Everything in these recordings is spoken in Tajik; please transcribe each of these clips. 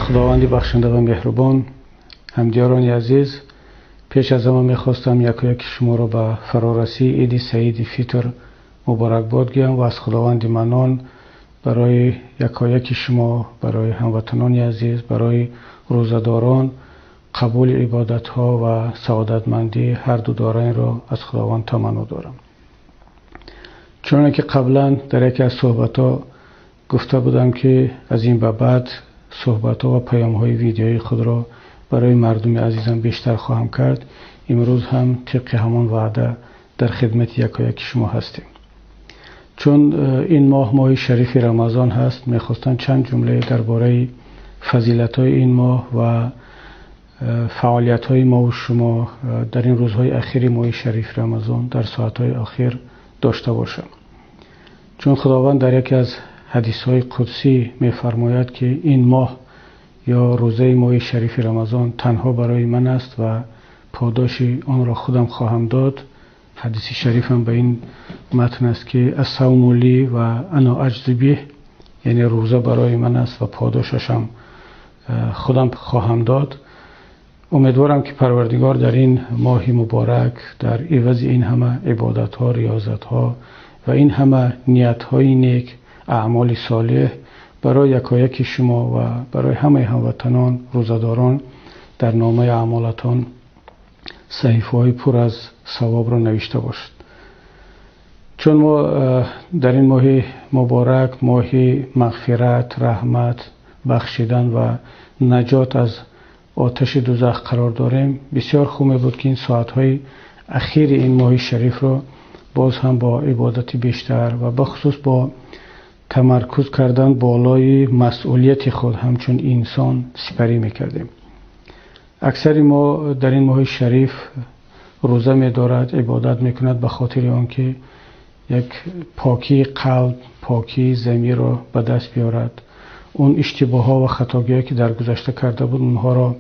Худованди бахшанда ва меҳрубон. Ҳамдиёрони азиз, пеш аз ҳама мехостам яко-яки шуморо ба фарорасии Иди Саиди Фитр муборакбод гӯям ва аз Худованди Маннон барои яко-яки шумо, барои ҳамватанони азиз, барои рӯзадорон қабули ибодатҳо ва саодатмандии ҳар ду дорайнро аз Худованд таманно дорам. Чунонки қаблан дар яке аз суҳбатҳо гуфта будам, ки аз ин ба баъд суҳбатҳо ва паёмҳои видеоии худро барои мардуми азизам бештар хоҳам кард. Имрӯз ҳам тибқи ҳамон ваъда дар хидмати яко-яки шумо ҳастем. Чун ин моҳ, моҳи шарифи Рамазон ҳаст, мехостам чанд ҷумла дар бораи фазилатҳои ин моҳ ва фаъолиятҳои мо ва шумо дар ин рӯзҳои охири моҳи шарифи Рамазон дар соатҳои охир дошта бошам. Чун Худованд дар яке аз ҳадисҳои қудсӣ мефармояд, ки ин моҳ ё рӯзаи моҳи шарифи Рамазон танҳо барои ман аст ва подоши онро худам хоҳам дод. Ҳадиси шариф ҳам ба ин матн аст, ки الصوم لي وأنا أجزي به, яъне рӯза барои ман аст ва подошаш ҳам худам хоҳам дод. Умедворам, ки Парвардигор дар ин моҳи муборак дар ивази ин ҳама ибодатҳо, риёзатҳо ва ин ҳама ниятҳои нек, аъмоли солеҳ барои яко-яки шумо ва барои ҳамаи ҳамватанон, рӯзадорон дар номаи аъмолатон саҳифаҳои пур аз савобро навишта бошад. Чун мо дар ин моҳи муборак, моҳи мағфират, раҳмат, бахшидан ва наҷот аз оташи дӯзах қарор дорем, бисёр хуб мебуд, ки ин соатҳои ахири ин моҳи шарифро боз ҳам бо ибодати бештар ва бахусус бо тамаркуз кардан болои масъулияти худ ҳамчун инсон сипарӣ мекардем. Аксари мо дар ин моҳи шариф рӯза медорад, ибодат мекунад ба хотири он ки як покии қалб, покии замирро ба даст биёрад, он иштибоҳҳо ва хатогиҳое ки дар гузашта карда буд, онҳоро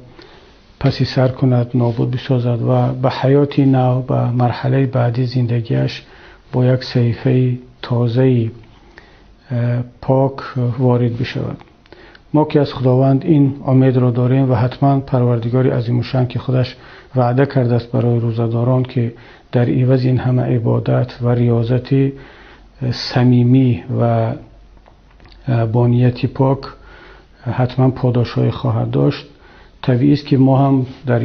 паси сар кунад, нобуд бисозад ва ба ҳаёти нав, ба марҳалаи баъдии зиндагиаш бо як саҳифаи тозаи пок ворид бишавад. Мо ки аз Худованд ин умедро дорем ва ҳатман Парвардигори азимушшаън, ки худаш ваъда кардааст барои рӯзадорон, ки дар ивази ин ҳама ибодат ва риёзати самимӣ ва бо нияти пок ҳатман подошҳое хоҳад дошт, табиист, ки мо ҳам дар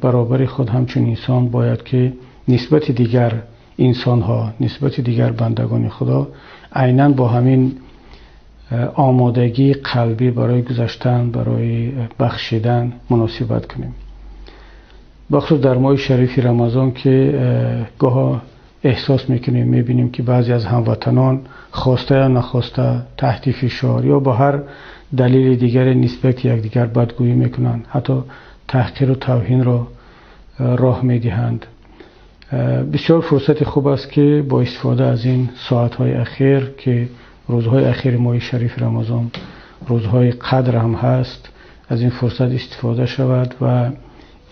баробари худ ҳамчун инсон бояд ки нисбати дигар инсонҳо, нисбати дигар бандагони Худо айнан бо ҳамин омодагии қалбӣ барои гузаштан, барои бахшидан муносибат кунем. Бахусус дар моҳи шарифи Рамазон, ки гоҳо эҳсос мекунем, мебинем, ки баъзе аз ҳамватанон хоста ё нахоста, таҳти фишор ё ба ҳар далели дигаре нисбати якдигар бадгӯӣ мекунанд, ҳатто таҳқиру тавҳинро роҳ медиҳанд. Бисёр фурсати хуб аст, ки бо истифода аз ин соатҳои ахир, ки рӯзҳои ахири моҳи шарифи Рамазон, рӯзҳои қадр ҳам ҳаст, аз ин фурсат истифода шавад ва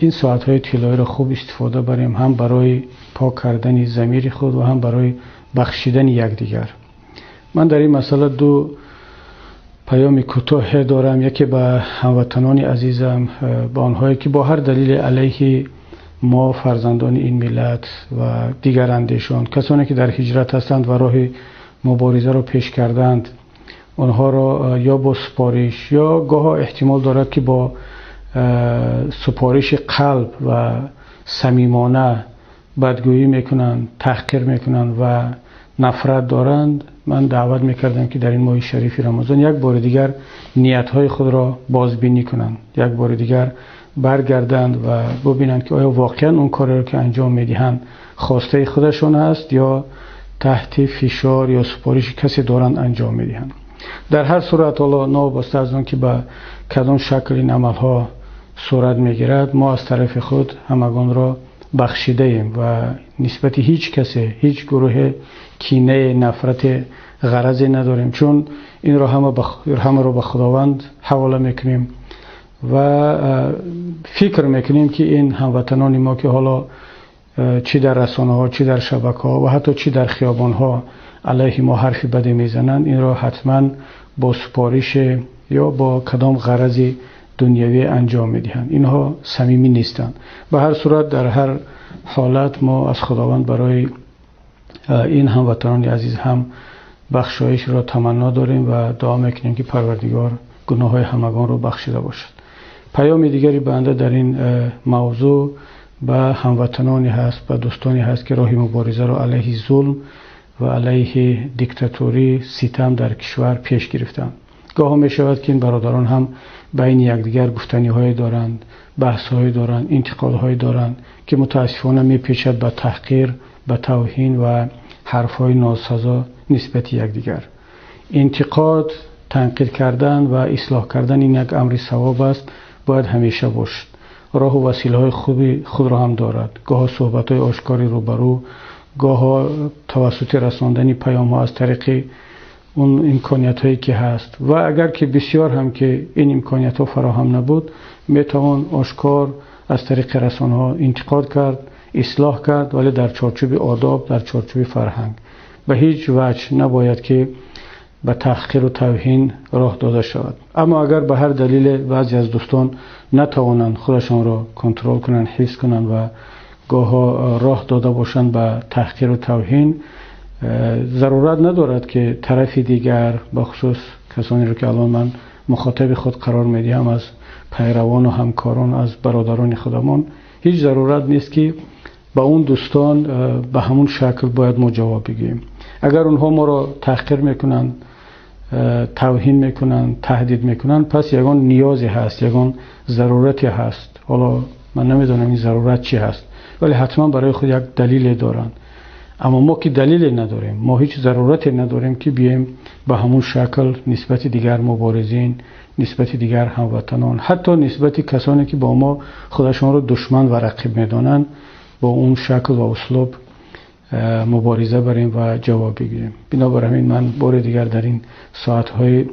ин соатҳои тиллоиро хуб истифода барем, ҳам барои пок кардани замири худ ва ҳам барои бахшидани якдигар. Ман дар ин масъала ду паёми кӯтоҳе дорам. Яке ба ҳамватанони азизам, ба онҳое ки бо ҳар далеле алайҳи мо, фарзандони ин миллат ва дигарандешон, касоне ки дар ҳиҷрат ҳастанд ва роҳи муборизаро пеш карданд, онҳоро ё бо супориш ё гоҳо эҳтимол дорад, ки бо супориши қалб ва самимона бадгӯӣ мекунанд, таҳқир мекунанд ва нафрат доранд, ман даъват мекардам, ки дар ин моҳи шарифи Рамазон як бори дигар ниятҳои худро бозбинӣ кунанд, як бори дигар баргарданд ва бубинанд, ки оё воқеан он кореро ки анҷом медиҳанд, хостаи худашон аст ё таҳти фишор ё супориши касе доранд анҷом медиҳанд. Дар ҳар сурат, ҳоло новобаста аз он ки ба кадом шакл ин амалҳо сурат мегирад, мо аз тарафи худ ҳамагонро бахшидаем ва нисбати ҳеҷ касе, ҳеҷ гурӯҳе кинае, нафрате, ғаразе надорем, чун инро ҳамаро ба Худованд ҳавола мекунем ва фикр мекунем, ки ин ҳамватанони мо, ки ҳоло чӣ дар расонаҳо, чӣ дар шабакаҳо ва ҳатто чӣ дар хиёбонҳо алайҳи мо ҳарфи баде мезананд, инро ҳатман бо супориш ё бо кадом ғарази дунявӣ анҷом медиҳанд. Инҳо самимӣ нестанд. Ба ҳар сурат, дар ҳар ҳолат мо аз Худованд барои ин ҳамватанони азиз ҳам бахшоишро таманно дорем ва дуо мекунем, ки Парвардигор гуноҳҳои ҳамагонро бахшида бошад. Паёми дигари банда дар ин мавзӯъ ба ҳамватаноне ҳаст, ба дӯстоне ҳаст, ки роҳи мубориза ро алайҳи зулм ва алайҳи диктаторӣ, ситам дар кишвар пеш гирифтаанд. Гоҳе мешавад, ки ин бародарон ҳам байни якдигар гуфтаниҳое доранд, баҳсҳое доранд, интиқодҳое доранд, ки мутаассифона мепечад ба таҳқир, ба тавҳин ва ҳарфҳои носазо нисбат ба якдигар. Интиқод, танқид кардан ва ислоҳ кардан ин як амри савоб аст, бояд ҳамеша бошад. Роҳ ва василаҳои хуби худро ҳам дорад. Гоҳе суҳбатҳои ошкори рӯбарӯ, гоҳе тавассути расондани паёмҳо аз тариқи он имкониятҳое ки ҳаст, ва агар ки бисёр ҳам ки ин имкониятҳо фароҳам набуд, метавон ошкор аз тариқи расонаҳо интиқод кард, ислоҳ кард, вале дар чорчӯби одоб, дар чорчӯби фарҳанг. Ба ҳеҷ ваҷҳ набояд ки ба таҳқир ва тавҳин роҳ дода шавад. Аммо агар ба ҳар далеле баъзе аз дӯстон натавонанд худашонро контрол кунанд, ҳифз кунанд ва гоҳо роҳ дода бошанд ба таҳқир ва тавҳин, зарурат надорад ки тарафи дигар, бахусус касоне ки алан ман мухотаби худ қарор медиҳам аз пайравон ва ҳамкорон, аз бародарони худамон, ҳеҷ зарурат нест ки ба он дӯстон ба ҳамон шакл бояд мо ҷавоб бигӯем. Агар онҳо моро таҳқир мекунанд, тавҳин мекунанд, таҳдид мекунанд, пас ягон ниёзе ҳаст, ягон зарурате ҳаст. Ҳоло ман намедонам ин зарурат чӣ ҳаст, вале ҳатман барои худ як далеле доранд. Аммо мо ки далеле надорем, мо ҳеҷ зарурате надорем ки биёем ба ҳамон шакл нисбат дигар муборизин, нисбат дигар ҳамватанон, ҳатто нисбат касоне ки бо мо худашонро душман ва рақиб медонанд, бо он шакл ва услуб мубориза барем ва ҷавоб бигирем. Бинобар ҳамин ман бори дигар дар ин соатҳои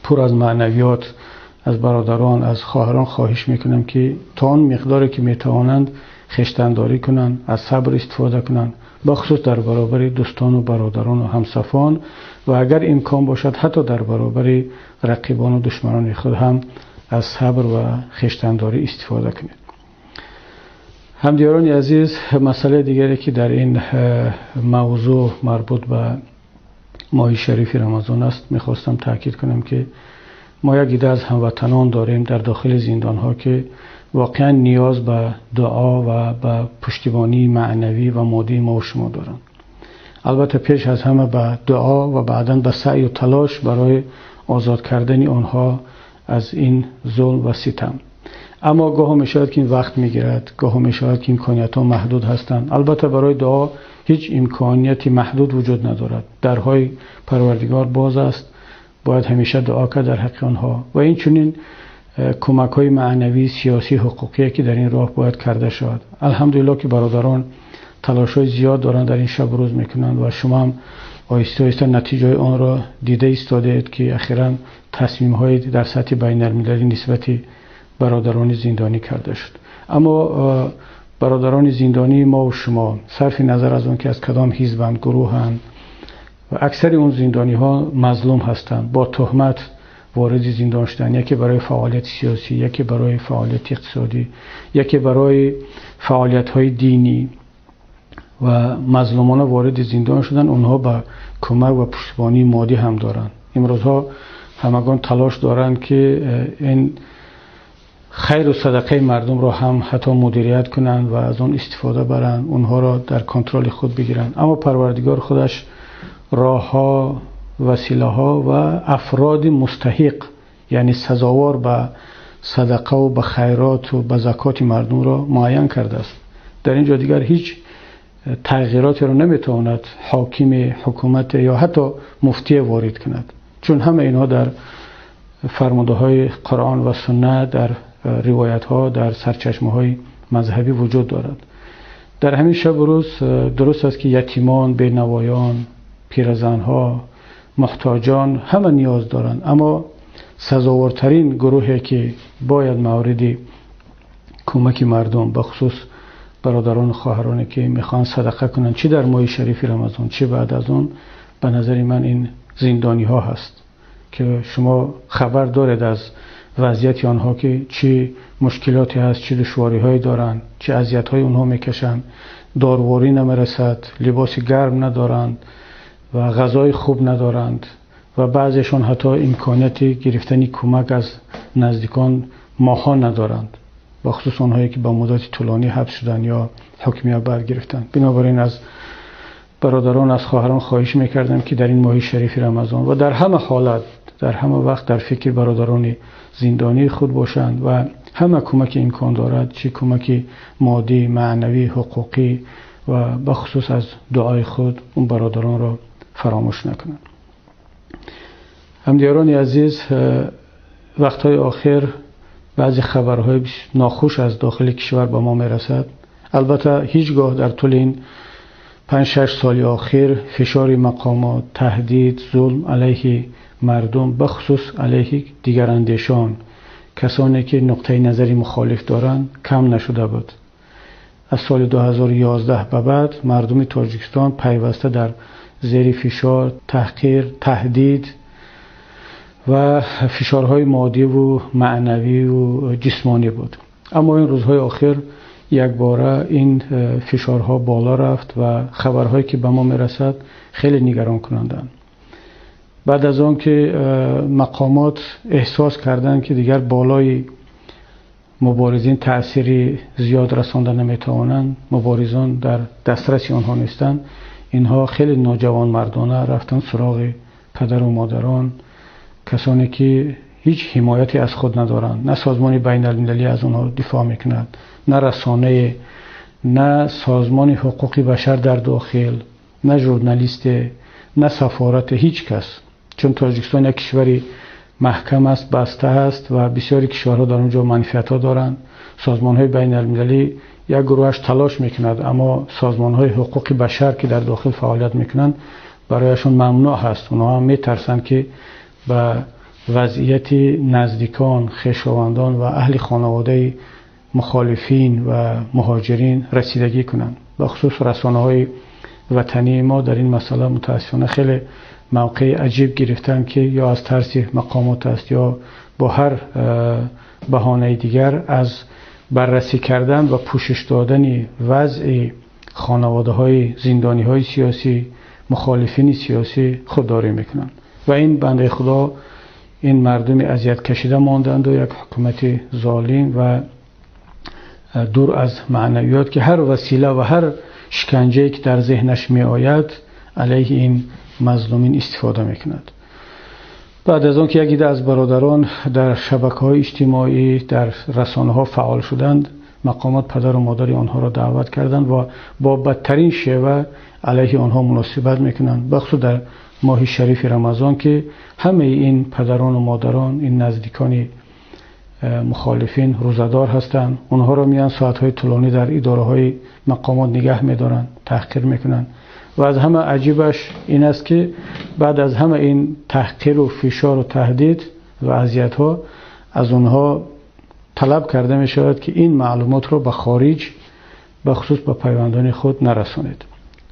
пур аз маънавиёт аз бародарон, аз хоҳарон хоҳиш мекунам, ки то он миқдоре ки метавонанд хештандорӣ кунанд, аз сабр истифода кунанд, бахусус дар баробари дӯстон ва бародарон ва ҳамсафон, ва агар имкон бошад ҳатто дар баробари рақибон ва душманони худ ҳам аз сабр ва хештандорӣ истифода кунед. Ҳамдиёрони азиз, масъалаи дигаре ки дар ин мавзӯъ марбут ба моҳи шарифи Рамазон аст, мехостам таъкид кунам, ки мо як عده аз ҳамватанон дорем дар дохили зиндонҳо, ки воқеан ниёз ба дуо ва ба пуштибонии маънавӣ ва моддии мо ва шумо доранд. Албатта пеш аз ҳама ба дуо ва баъдан ба саъй ва талош барои озод кардани онҳо аз ин зулм ва ситам. Аммо гоҳе мешавад ки ин вақт мегирад, гоҳе мешавад ки имкониятҳо маҳдуд ҳастанд. Албатта барои дуо ҳеҷ имконияти маҳдуд вуҷуд надорад. Дарҳои Парвардигор боз аст, бояд ҳамеша дуо кард дар ҳаққи онҳо ва инчунин кӯмакҳои маънавӣ, сиёсӣ, ҳуқуқӣ ки дар ин роҳ бояд карда шавад. Алҳамдулиллоҳ ки бародарон талошҳои зиёд доранд, дар ин шаб рӯз мекунанд ва шумо ҳам оҳиста оҳиста натиҷаи онро дида истодаед, ки охиран тасмимҳои дар сатҳи байналмилалӣ нисбат бародарони зиндонӣ карда шуд. Аммо бародарони зиндонии мо ва шумо, сарфи назар аз он ки аз кадом ҳизбанд, гурӯҳанд, ва аксари он зиндониҳо мазлум ҳастанд, бо туҳмат вориди зиндон шуданд, яке барои фаъолияти сиёсӣ, яке барои фаъолияти иқтисодӣ, яке барои фаъолиятҳои динӣ ва мазлумона вориди зиндон шуданд. Онҳо ба кӯмак ва пуштибонии моддӣ ҳам доранд. Имрӯзҳо ҳамагон талош доранд, ки ин хайру садақаи мардумро ҳам ҳатто мудирият кунанд ва аз он истифода баранд, онҳоро дар контроли худ бигиранд. Аммо Парвардигор худаш роҳҳо, василаҳо ва афроди мустаҳиқ, яъне сазовор ба садақа ва ба хайрот ва ба закоти мардумро муайян кардааст. Дар инҷо дигар ҳеҷ тағйиротеро наметавонад ҳоким, ҳукумат ё ҳатто муфтӣ ворид кунад, чун ҳама инҳо дар фармудаҳои Қуръон ва суннат, дар ривоятҳо, дар сарчашмаҳои мазҳабӣ вуҷуд дорад. Дар ҳамин шабу рӯз дуруст аст, ки ятимон, бенавоён, пиразанҳо, муҳтоҷон ҳама ниёз доранд, аммо сазовортарин гурӯҳе ки бояд мавриди кӯмаки мардум, бахусус бародарон ва хоҳароне ки мехоҳанд садақа кунанд, чӣ дар моҳи шарифи Рамазон, чӣ баъд аз он, ба назари ман ин зиндониҳо ҳаст, ки шумо хабар доред аз وضعیت آنها که چی مشکلاتی هست، چه دشواری‌هایی دارند، چه اذیت‌های اونها میکشند، دارواری نمیرسد، لباس گرم ندارند و غذای خوب ندارند و بعضیشون حتی امکانیت گرفتن کمک از نزدیکان ماها ندارند، با خصوص آنهایی که با مدت طولانی حبس شدن یا حکمیت برگرفتن. بنابراین از برادران، از خواهران خواهش میکردم که در این ماه شریف رمضان و در همه حالت، در همه وقت در فکر برادران زندانی خود باشند و همه کمک امکان دارد، چه کمک مادی، معنوی، حقوقی و به خصوص از دعای خود اون برادران را فراموش نکنند. همدیاران عزیز، وقتهای آخر بعضی خبرهای ناخوش از داخل کشور به ما میرسد. البته هیچگاه در طول این 5-6 سال آخر فشار مقامات، تهدید، ظلم علیه مردم، به خصوص علیه دیگراندیشان، کسانی که نقطه نظری مخالف دارند، کم نشده بود. از سال 2011 به بعد مردم تاجیکستان پیوسته در زیر فشار، تحقیر، تهدید و فشارهای مادی و معنوی و جسمانی بود. اما این روزهای آخر یک باره این فشارها بالا رفت و خبرهایی که به ما میرسد خیلی نگران کنندند. بعد از آن که مقامات احساس کردند که دیگر بالای مبارزین تأثیری زیاد رسانده نمیتوانند، مبارزان در دسترس آنها نیستند، اینها خیلی ناجوانمردانه رفتن سراغ پدر و مادران، کسانی که هیچ حمایتی از خود ندارند، نه سازمان بین المللی از آنها دفاع میکند، نه رسانه، نه سازمان حقوق بشر در داخل، نه ژورنالیست، نه سفارت، هیچ کس. چون تاجیکستان یک کشوری محکم است، بسته است و بسیاری کشورها در اونجا منفعت ها دارند. سازمان های بین المللی یک گروهش تلاش میکند، اما سازمان های حقوق بشر که در داخل فعالیت میکنند برایشون ممنوع هست. اونها هم میترسند که به وضعیت نزدیکان، خویشاوندان و اهل خانواده مخالفین و مهاجرین رسیدگی کنند. به خصوص رسانه های وطنی ما در این مسئله متاسفانه خیلی موقع عجیب گرفتن که یا از ترس مقامات است یا با هر بهانه دیگر از بررسی کردن و پوشش دادن وضع خانواده های زندانی های سیاسی، مخالفین سیاسی خودداری میکنند و این بنده خدا، این مردم اذیت کشیده ماندند و یک حکومت ظالم و دور از معنویات که هر وسیله و هر شکنجه‌ای که در ذهنش می آید علیه این مظلومین استفاده میکند. بعد از آن که یکی از برادران در شبکه‌های اجتماعی، در رسانه‌ها فعال شدند، مقامات پدر و مادر آنها را دعوت کردند و با بدترین شیوه علیه آنها مناسبت میکنند، بخصوص در ماه شریف رمضان که همه این پدران و مادران، این نزدیکان مخالفین روزه‌دار هستند. اونها را میان ساعت‌های طولانی در اداره‌های مقامات نگه می‌دارند، تحقیر میکنند و از همه عجیبش این است که بعد از همه این تحقیر و فشار و تهدید و اذیت‌ها از اونها طلب کرده می شود که این معلومات را به خارج، به خصوص به پیوندان خود نرسانید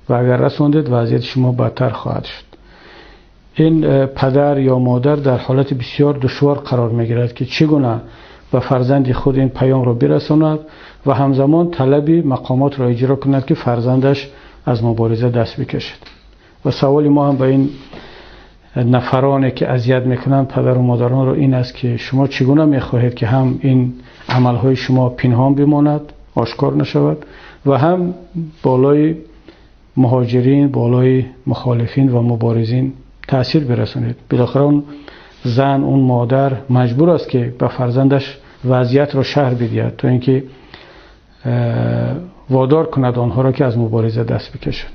و اگر رساندید وضعیت شما بدتر خواهد شد. این پدر یا مادر در حالت بسیار دشوار قرار میگیرد که چگونه به فرزند خود این پیام را برساند و همزمان طلب مقامات را اجرا کند که فرزندش از مبارزه دست بکشد. و سوال ما هم به این نفرانی که اذیت میکنند پدر و مادران را این است که شما چگونه میخواهید که هم این عملهای شما پنهان بماند، آشکار نشود و هم بالای مهاجرین، بالای مخالفین و مبارزین تاثیر برسانید. بالاخره اون زن، اون مادر مجبور است که به فرزندش وضعیت را شرح بدهد تا اینکه وادار کند آنها را که از مبارزه دست بکشند.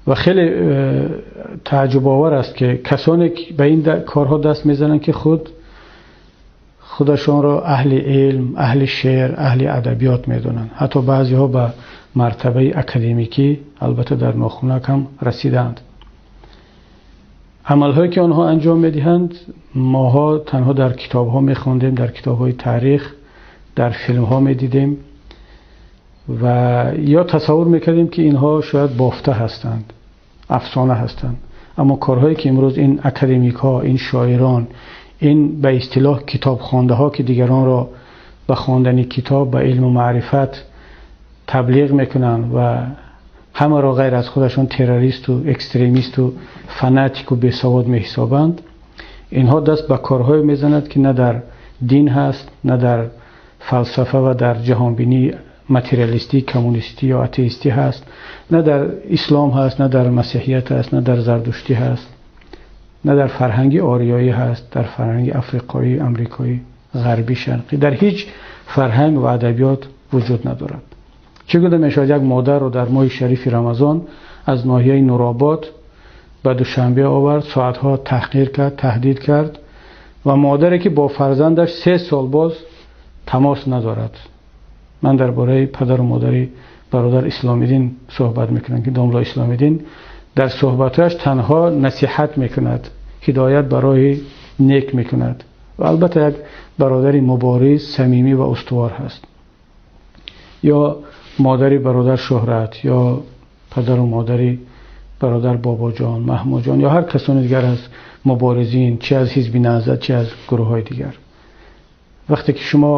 و خیلی تعجب آور است که کسانی که به این کارها دست میزنند که خودشان را اهل علم، اهل شعر، اهل ادبیات میدونند. حتی بعضی ها به مرتبه اکادمیکی البته در ناخونک هم رسیدند. عملهایی که آنها انجام میدهند ماها تنها در کتابها میخوندیم، در کتابهای تاریخ، در فیلمها میدیدیم و یا تصور میکردیم که اینها شاید بافته هستند، افسانه هستند. اما کارهایی که امروز این اکادمیک ها، این شاعران، ин ба истилоҳ китобхондаҳо ки дигаронро ба хондани китоб, ба илму маърифат таблиғ мекунанд ва ҳамаро ғайр аз худашон террористу экстремисту фанатику бесавод меҳисобанд, инҳо даст ба корҳое мезанад ки на дар дин ҳаст, на дар фалсафа ва дар ҷаҳонбинии материалистӣ, коммунистӣ ё атеистӣ ҳаст, на дар ислом ҳаст, на дар масеҳият ҳаст, на дар зардуштӣ ҳаст, на дар фарҳанги ориёӣ ҳаст, дар фарҳанги африқоӣ, амрикоӣ, ғарбӣ, шарқӣ, дар ҳеҷ фарҳанг ва адабиёт вуҷуд надорад. Чӣ гуна мешавад як модарро дар моҳи шарифи Рамазон аз ноҳияи Нуробод ба Душанбе овард, соатҳо таҳқир кард, таҳдид кард ва модаре ки бо фарзандаш 3 сол боз тамос надорад. Ман дар бораи падару модари бародар Исломиддин суҳбат мекунам ки домла Исломиддин дар суҳбатҳояш танҳо насиҳат мекунад, ҳидоят барои нек мекунад ва албатта як бародари мубориз, самимӣ ва устувор ҳаст. Ё модари бародар Шуҳрат, ё падару модари бародар Бобоҷон, Маҳмудҷон ё ҳар касони дигар аз муборизин, чӣ аз ҳизби Наҳзат, чӣ аз гурӯҳҳои дигар. Вақте ки шумо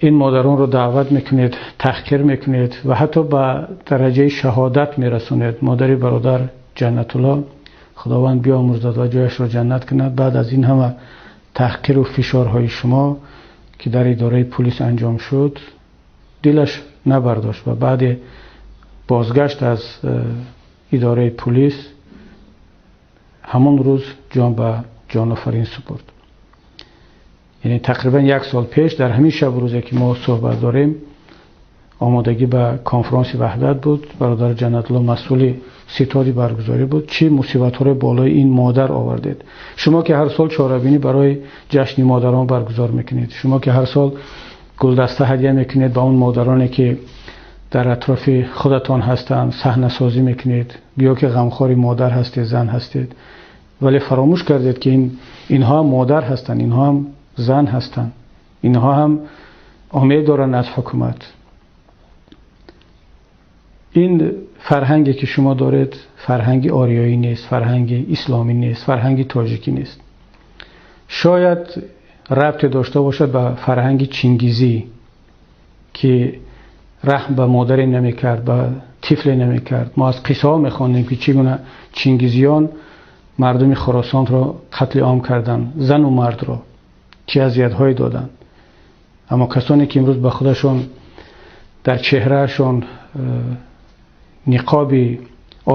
ин модаронро даъват мекунед, таҳқир мекунед ва ҳатто ба дараҷаи шаҳодат мерасонед, модари бародар Ҷаннатулло, Худованд биёмурзад ва ҷояшро ҷаннат кунад, баъд аз ин ҳама таҳқиру фишорҳои шумо ки дар идораи полис анҷом шуд, дилаш набардошт ва баъд бозгашт аз идораи полис ҳамон рӯз ҷон ба ҷонофарин супурд. Яъне тақрибан 1 сол пеш дар ҳамин шаб рӯзе ки мо суҳбат дорем, омодагӣ ба конфронси Ваҳдат буд. Бародар Ҷаннатулло масъули ситоди баргузорӣ буд. Чӣ мусибатҳоро болои ин модар овардед? Шумо ки ҳар сол чорабинӣ барои ҷашни модарон баргузор мекунед, шумо ки ҳар сол гулдаста ҳадя мекунед ба он модароне ки дар атрофи худатон ҳастанд, саҳнасозӣ мекунед, гӯё ки ғамхори модар ҳастед, зан ҳастед, вале фаромӯш кардед ки инҳо ҳам модар ҳастанд, инҳо ҳам зан ҳастанд, инҳо ҳам умед доранд аз ҳукумат. Ин фарҳанге ки шумо доред фарҳанги ориёӣ нест, фарҳанги исломӣ нест, фарҳанги тоҷикӣ нест. Шояд рабте дошта бошад ба фарҳанги чингизӣ ки раҳм ба модаре намекард, ба тифле намекард. Мо аз қиссаҳо мехондем ки чӣ гуна чингизиён мардуми Хуросонро қатли ом карданд, зану мардро, чӣ азиятҳое доданд. Аммо касоне ки имрӯз ба худашон дар чеҳраашон ниқоби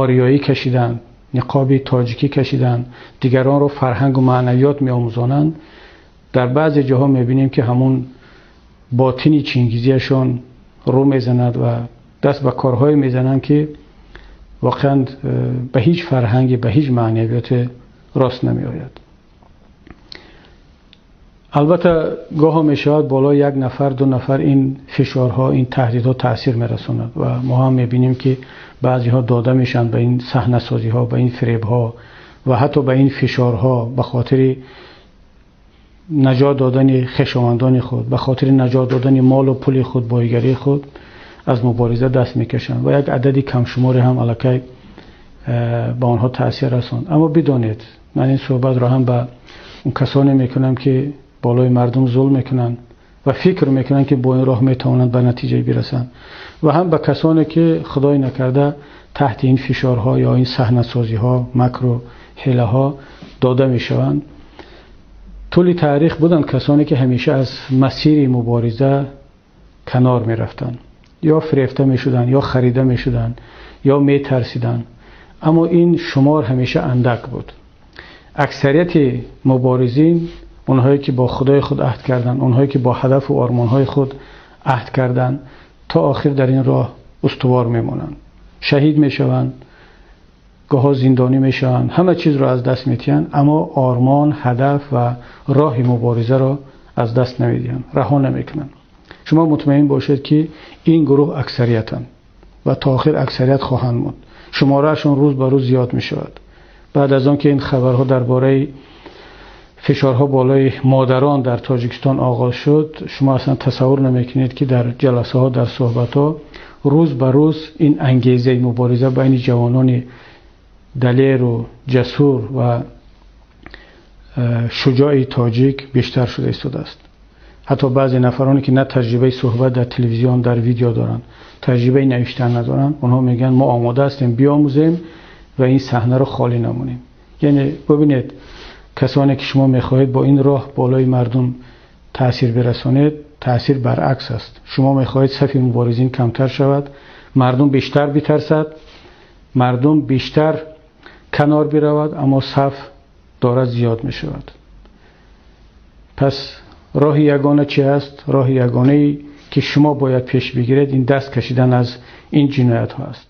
ориёӣ кашиданд, ниқоби тоҷикӣ кашиданд, дигаронро фарҳангу маънавиёт меомӯзонанд, дар баъзе ҷоҳо мебинем ки ҳамон ботини чингизиашон рӯ мезанад ва даст ба корҳое мезананд ки воқеан ба ҳеҷ фарҳанге, ба ҳеҷ маънавиёте рост намеояд. Албатта гоҳо мешавад болои 1 нафар, 2 нафар ин фишорҳо, ин таҳдидҳо таъсир мерасонад ва мо ҳам мебинем ки баъзеҳо дода мешаванд ба ин саҳнасозиҳо, ба ин фиребҳо ва ҳатто ба ин фишорҳо ба хотири наҷот додани хешовандони худ, ба хотири наҷот додани молу пули худ, бойгарии худ аз мубориза даст мекашанд ва як адади камшуморе ҳам аллакай ба онҳо таъсир расонд. Аммо бидонед, ман ин суҳбатро ҳам ба он касоне мекунам ки болои мардум зулм мекунанд ва фикр мекунанд ки бо ин роҳ метавонанд ба натиҷае бирасанд, ва ҳам ба касоне ки худой накарда таҳти ин фишорҳо ё ин саҳнасозиҳо, макру ҳилаҳо дода мешаванд. Тӯли таърих буданд касоне ки ҳамеша аз масири мубориза канор мерафтанд, ё фирефта мешуданд, ё харида мешуданд, ё метарсиданд. Аммо ин шумор ҳамеша андак буд. Аксарияти муборизин, онҳое ки бо худои худ аҳд карданд, онҳое ки бо ҳадафу ормонҳои худ аҳд карданд, то охир дар ин роҳ устувор мемонанд. Шаҳид мешаванд, гоҳо зиндонӣ мешаванд, ҳама чизро аз даст медиҳанд, аммо ормон, ҳадаф ва роҳи муборизаро аз даст намедиҳанд, раҳо намекунанд. Шумо мутмаин бошед ки ин гурӯҳ аксариятанд ва то охир аксарият хоҳанд монд. Шумораашон рӯз ба рӯз зиёд мешавад. Баъд аз он ки ин хабарҳо дар бораи фишорҳо болои модарон дар Тоҷикистон оғоз шуд, шумо аслан тасаввур намекунед ки дар ҷаласаҳо, дар суҳбатҳо рӯз ба рӯз ин ангезаи мубориза байни ҷавонони далеру ҷасур ва шуҷои тоҷик бештар шуда истодааст. Ҳатто баъзе нафароне ки на таҷрибаи суҳбат дар телевизион, дар видео доранд, таҷрибаи навиштан надоранд, онҳо мегӯянд мо омода ҳастем биомӯзем ва ин саҳнаро холӣ намонем. Яъне бубинед, касоне ки шумо мехоҳед бо ин роҳ болои мардум таъсир бирасонед, таъсир баръакс аст. Шумо мехоҳед сафи муборизин камтар шавад, мардум бештар битарсад, мардум бештар канор биравад, аммо саф дорад зиёд мешавад. Пас роҳи ягона чӣ аст? Роҳи ягонае ки шумо бояд пеш бигиред, ин даст кашидан аз ин ҷиноятҳо аст.